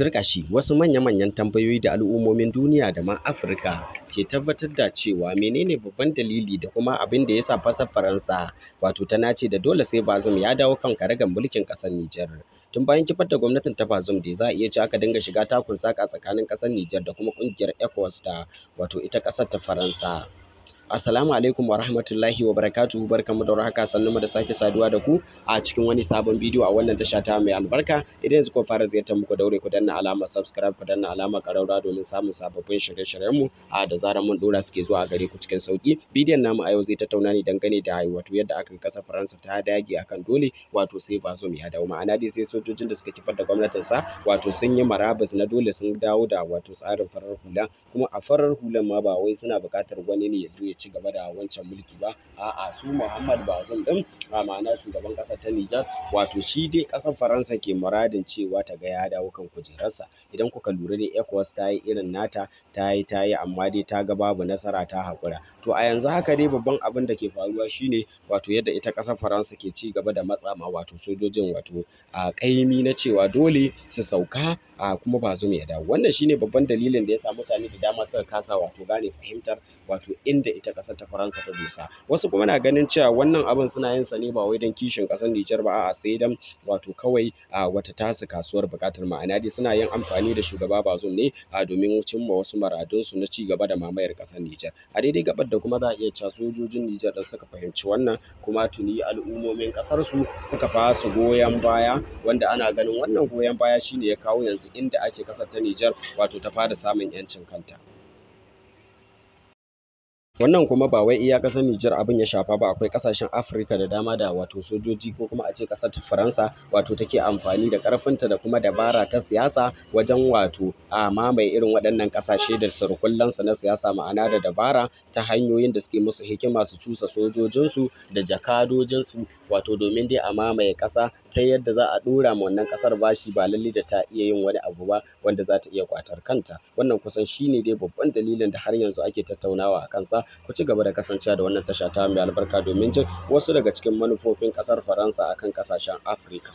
Turƙashi wasu manya-manyan tambayoyi da al'ummomin duniya da ma Afirka ke tabbatar da cewa menene babban dalili da kuma abin da ya sa ƙasar Faransa wato ta nace da dole sai Bazoum ya dawo kan karagar mulkin ƙasar Nijar. Tun bayan kifar da gwamnatin ta Bazoum dai za a iya cewa aka dinga shiga takun saƙa tsakanin ƙasar Nijar da kuma ƙungiyar ECOWAS da wato ita ƙasar ta Faransa. Assalamu alaikum wa rahmatullahi wa barakatuhu, barkanmu da warhaka, sannunmu da sake saduwa da ku a cikin wani sabon bidiyo a wannan tasha ta mai albarka. Idan yanzu ku fara ziyartar mu, ku daure ku danna alamar subscribe, ku danna alamar ƙararrawa domin samun sababbin shirye-shiryen mu a da zarar mun dora suke zuwa gare ku cikin sauki. Bidiyon namu a yau zai tattauna ne dangane da wato yadda aka ƙasar Faransa ta dage akan dole wato sai Bazoum ya dawo, ma'ana dai sai sojojin da suka kifar da gwamnatin sa wato sun yi marabus na dole sun dawo da wato tsarin farar hula. Kuma a farar hulan ma ba wai suna buƙatar wani ne ya zo ya ci gaba da wancan mulki ba, a'a, su Muhammad Bazoum din, ma'ana shugaban ƙasar ta Nijar, wato shi dai ƙasar Faransa ke muradin cewa ta ga ya dawo kan kujerarsa. Idan kuka lura dai, ECOWAS ta yi irin nata, ta yi amma dai ta ga babu nasara, ta haƙura. To a yanzu haka dai babban abin da ke faruwa shine wato yadda ita ƙasar Faransa ke ci gaba da matsa ma wato sojojin wato a ƙaimi na cewa dole su sauka a kuma Bazoum ya dawo. Wannan shine babban dalilin da ya sa mutane da dama suka kasa wato gane fahimtar wato inda ita ƙasar ta Faransa ta dosa. Wasu kuma na ganin cewa wannan abin suna yin sa ne ba wai don kishin ƙasar Nijar ba, a'a, sai dan wato kawai a wata tasu kasuwar buƙatar, ma'ana dai suna yin amfani da shugaba Bazoum ne a domin cimma wasu muradunsu na ci gaba da mamayar ƙasar Nijar. A daidai gaɓar da kuma za a iya cewa sojojin Nijar da suka fahimci wannan, kuma tuni al'ummomin ƙasar su suka fara goyon baya, wanda ana ganin wannan goyon baya shine ya kawo yanzu inda ake ƙasar ta Nijar wato ta fara samun 'yancin kanta. Wannan kuma ba wai iya ƙasar Nijar abin ya shafa ba, akwai ƙasashen Afirka da dama da wato sojoji ko kuma a ce ƙasar ta Faransa wato take amfani da ƙarfinta da kuma dabara ta siyasa wajen wato a mamaye irin waɗannan ƙasashe da surkullensu na siyasa, ma'ana da dabara ta hanyoyin da suke musu hikima su cusa sojojinsu da jakadojinsu, wato domin dai a mamaye ƙasa ta yadda za a ɗora ma wannan ƙasar bashi ba lallai da ta iya yin wani abu ba wanda za ta iya ƙwatar kanta. Wannan kusan shine dai babban dalilin da har yanzu ake tattaunawa a kansa. Ku ci gaba da kasancewa da wannan tasha ta mai albarka domin jin wasu daga cikin manufofin ƙasar Faransa akan ƙasashen Afirka.